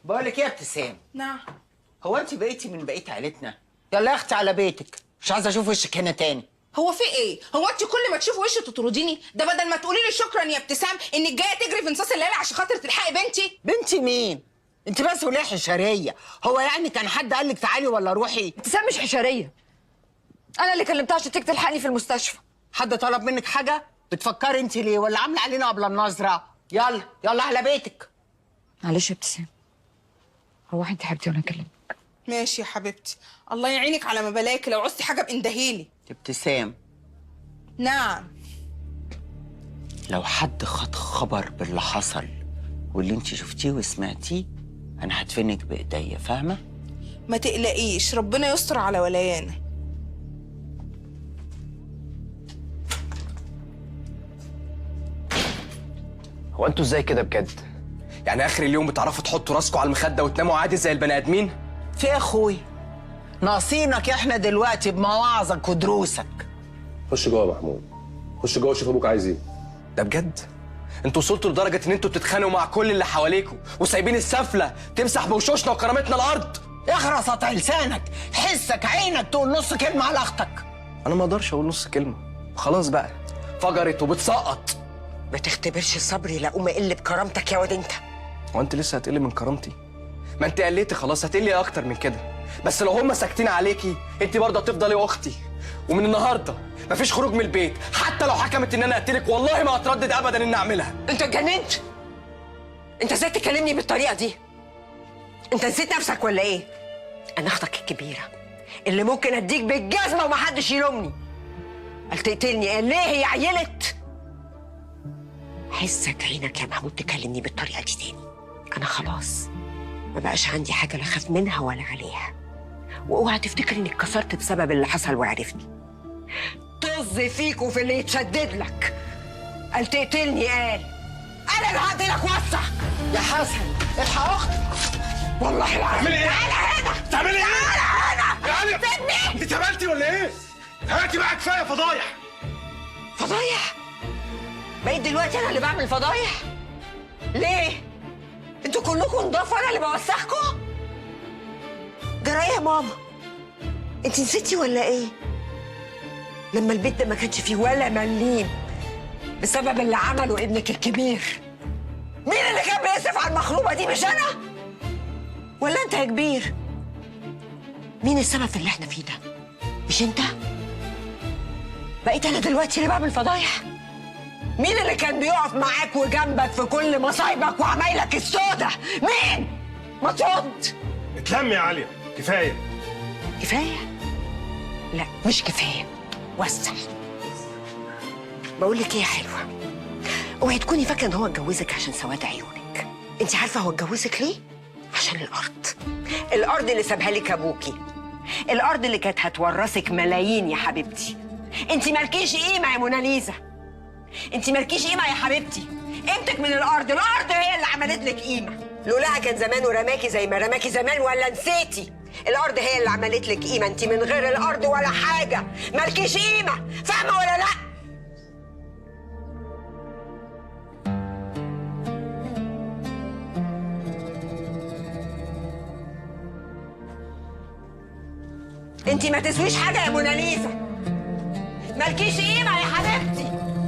بقول لك ايه يا ابتسام؟ نعم. هو انت بقيتي من بقية عيلتنا؟ يلا يا اختي على بيتك، مش عايزه اشوف وشك هنا تاني. هو في ايه؟ هو انت كل ما تشوفي وشي تطرديني؟ ده بدل ما تقولي لي شكرا يا ابتسام انك جاية تجري في نصاص الليالي عشان خاطر تلحقي بنتي. بنتي مين؟ انت بس وليه حشريه؟ هو يعني كان حد قال لك تعالي ولا روحي؟ ابتسام مش حشريه، انا اللي كلمتها عشان تيجي تلحقني في المستشفى. حد طلب منك حاجة؟ بتفكري انت ليه ولا عامله علينا قبل النظرة؟ يلا يلا على بيتك. معلش يا ابتسام، روحي انت حبيبتي وانا اكلمك. ماشي يا حبيبتي، الله يعينك على ما بلاكي، لو عوزتي حاجة باندهيلي. ابتسام. نعم. لو حد خد خبر باللي حصل واللي انت شفتيه وسمعتيه انا هدفنك بايديا، فاهمه؟ ما تقلقيش، ربنا يستر على ولايانا. هو انتوا ازاي كده بجد؟ يعني اخر اليوم بتعرفوا تحطوا راسكم على المخدة وتناموا عادي زي البني ادمين؟ في يا اخوي؟ ناقصينك احنا دلوقتي بمواعظك ودروسك. خش جوه يا محمود، خش جوه شوف ابوك عايز ايه. ده بجد؟ انتوا وصلتوا لدرجة ان انتوا بتتخانقوا مع كل اللي حواليكوا وسايبين السفله تمسح بوشوشنا وكرامتنا الارض. اخرس قطع لسانك، حسك عينك تقول نص كلمة على اختك. انا ما اقدرش اقول نص كلمة، خلاص بقى فجرت وبتسقط. ما تختبرش صبري لا اقوم اقل بكرامتك يا واد انت. هو انت لسه هتقلي من كرامتي؟ ما انت قليتي خلاص، هتقلي اكتر من كده. بس لو هم ساكتين عليكي انت برضه هتفضلي اختي، ومن النهارده مفيش خروج من البيت، حتى لو حكمت ان انا اقتلك والله ما هتردد ابدا ان اعملها. انت اتجننت؟ انت ازاي تكلمني بالطريقة دي؟ انت نسيت نفسك ولا ايه؟ انا اختك الكبيرة اللي ممكن اديك بالجزمه ومحدش يلومني. قال تقتلني؟ قال ليه؟ هي عيلت؟ حسك عينك يا محمود تكلمني بالطريقة دي تاني. انا خلاص ما بقاش عندي حاجة لا اخاف منها ولا عليها، واوعى تفتكر اني اتكسرت بسبب اللي حصل وعرفتني. طز فيك وفي اللي يتشدد لك. قال تقتلني؟ قال انا اللي هقتلك. وسع يا حسن، الحق اختك. والله العظيم. تعملي ايه؟ تعالى هنا. تعملي ايه؟ تعالى هنا. سيبني. انت اتهبلتي ولا ايه؟ هاتي بقى كفاية فضايح. فضايح؟ بقيت دلوقتي انا اللي بعمل فضايح؟ ليه؟ انتوا كلكم نضاف وانا اللي بوسخكم؟ جرى ايه يا ماما؟ انت نسيتي ولا ايه؟ لما البيت ده ما كانش فيه ولا مليم بسبب اللي عمله ابنك الكبير، مين اللي كان بيصرف على المخروبه دي؟ مش انا؟ ولا انت يا كبير؟ مين السبب في اللي احنا فيه ده؟ مش انت؟ بقيت انا دلوقتي اللي بعمل فضايح؟ مين اللي كان بيقف معاك وجنبك في كل مصايبك وعمايلك السودة؟ مين؟ ما ترد. اتلمي يا عليا، كفاية. كفاية؟ لا مش كفاية، وسع. بقول لك ايه يا حلوة، اوعي تكوني فاكره ان هو اتجوزك عشان سواد عيونك. انت عارفه هو اتجوزك ليه؟ عشان الارض. الارض اللي سابها لك ابوكي، الارض اللي كانت هتورثك ملايين يا حبيبتي. انت مالكيش قيمة يا موناليزا، انت مالكيش قيمة يا حبيبتي. قيمتك من الارض، الارض هي اللي عملت لك قيمة. لولاها كان زمانه رماكي زي ما رماكي زمان، ولا نسيتي؟ الارض هي اللي عملت لك قيمة، انت من غير الارض ولا حاجة، مالكيش قيمة، فاهمه ولا لا؟ انت ما تسويش حاجة يا موناليزا، مالكيش قيمة يا حبيبتي.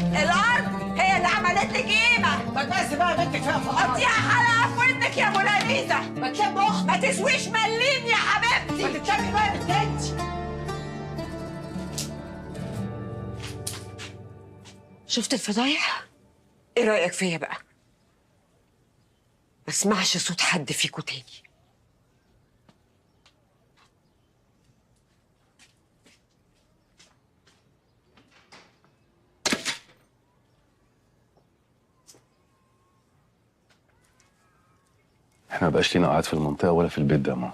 الارض هي اللي عملت لك قيمة. ما تبقاش بقى بنتك فيها فقط. حطيها حلقة في ودنك يا موناليزا. ما تلم اختك. ما تسويش مليم يا حبيبتي. ما تتلمي بقى بنت انت. شفت الفضايح؟ ايه رايك فيا بقى؟ ما اسمعش صوت حد فيكو تاني. احنا ما بقاش لينا قعد في المنطقة ولا في البيت ده يا ماما.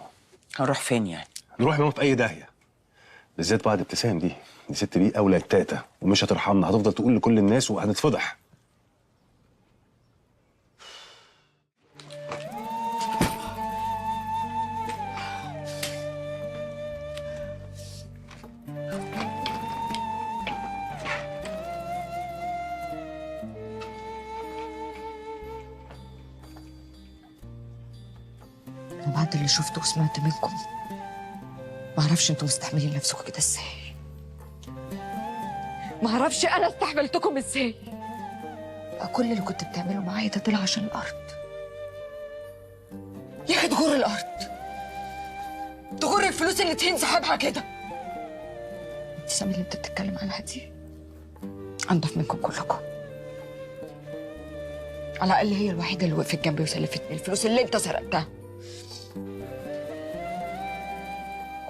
هنروح فين يعني؟ هنروح يا ماما في اي داهية، بالذات بعد ابتسام دي. دي ست دي اولاد تاتا ومش هترحمنا، هتفضل تقول لكل الناس وهنتفضح. بعد اللي شفته وسمعت منكم معرفش انتوا مستحملين نفسكم كده ازاي. معرفش انا استحملتكم ازاي. كل اللي كنت بتعمله معايا ده طلع عشان الارض. يا اخي تغر الارض، تغر الفلوس اللي تهين صاحبها كده. ابتسام اللي انت بتتكلم عنها دي انضف منكم كلكم. على الاقل هي الوحيدة اللي وقفت جنبي وسلفتني الفلوس اللي انت سرقتها.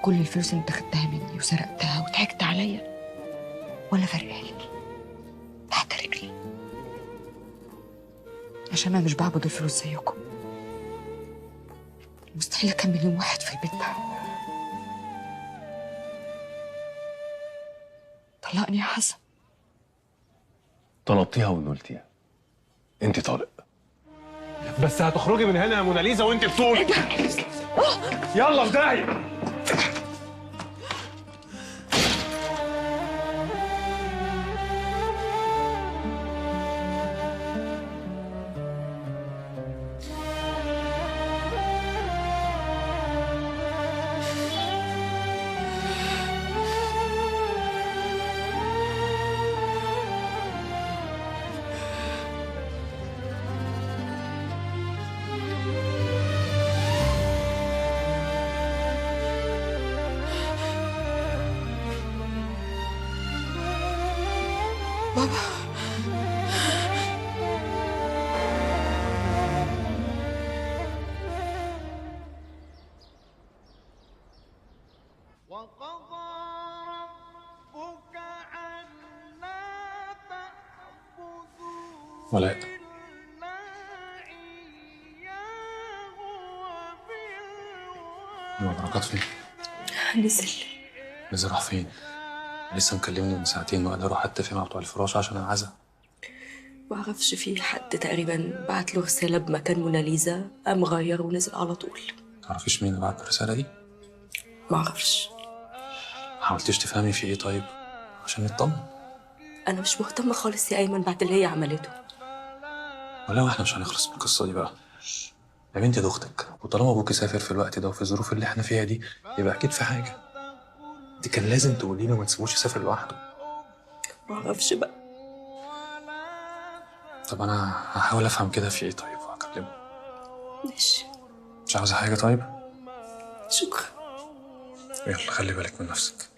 كل الفلوس اللي انت خدتها مني وسرقتها وضحكت عليا ولا فرقها لي تحت رجلي، عشان انا مش بعبد الفلوس زيكم. مستحيل اكمل يوم واحد في البيت ده. طلقني يا حسن. طلبتيها ونقلتيها، انت طالق. بس هتخرجي من هنا يا موناليزا وانت بطولك. يلا في داهية. بابا ولاء، هو بركات فين؟ نزل. نزل راح فين؟ لسه مكلمني من ساعتين وقال اروح اتفق مع بتوع الفراش عشان العزا. معرفش، في حد تقريبا بعت له رسالة بمكان موناليزا، قام غير ونزل على طول. تعرفيش مين اللي بعت الرسالة دي؟ معرفش. ما حاولتيش تفهمي في ايه طيب؟ عشان نطمن. انا مش مهتمة خالص يا ايمن بعد اللي هي عملته. ولا احنا مش هنخلص من القصة دي بقى. يا بنتي دي اختك، وطالما ابوكي سافر في الوقت ده وفي الظروف اللي احنا فيها دي يبقى اكيد في حاجة. انت كان لازم تقولي له ما تسيبوش يسافر لوحده. معرفش بقى. طب انا هحاول افهم كده في ايه طيب وهكلمه. ماشي. مش عاوزه حاجة طيب؟ شكرا. يلا خلي بالك من نفسك.